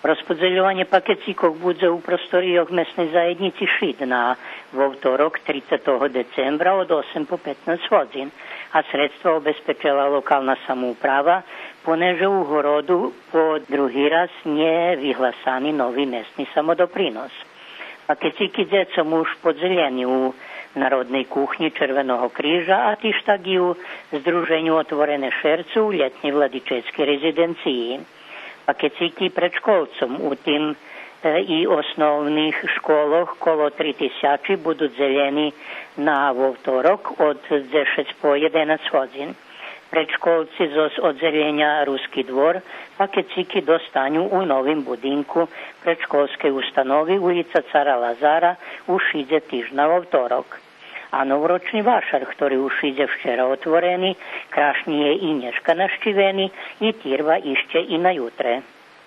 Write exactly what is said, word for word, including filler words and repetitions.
Розподзельованє пакецикох будзе у просторийох Месней заєднїци Шид на вовторок, трицетого децембра, од осем по петнац годзин, а средства обезпечела локална самоуправа, понеже у городу по други раз нє вигласани нови месни самодопринос. Пакецики дзецом уж подзелєни у Народней кухнї Червеного крижа, а тиж так и у Здруженю Отворене шерцо у лєтнєй владичецкей резиденциї. Пакецики предшколцом у тим, е, и основних школох коло три тисячи буду дзелєни на вовторок од дзешец по єденац годзин. Предшколци зоз оддзелєня Руски двор пакецики достаню у новим будинку предшколскей установи улїца Цара Лазара у Шидзе тиж на вовторок. А новорочни вашар, хтори у Шидзе вчера отворени, крашнї є и нєшка нащивени и тирва ище и на ютре.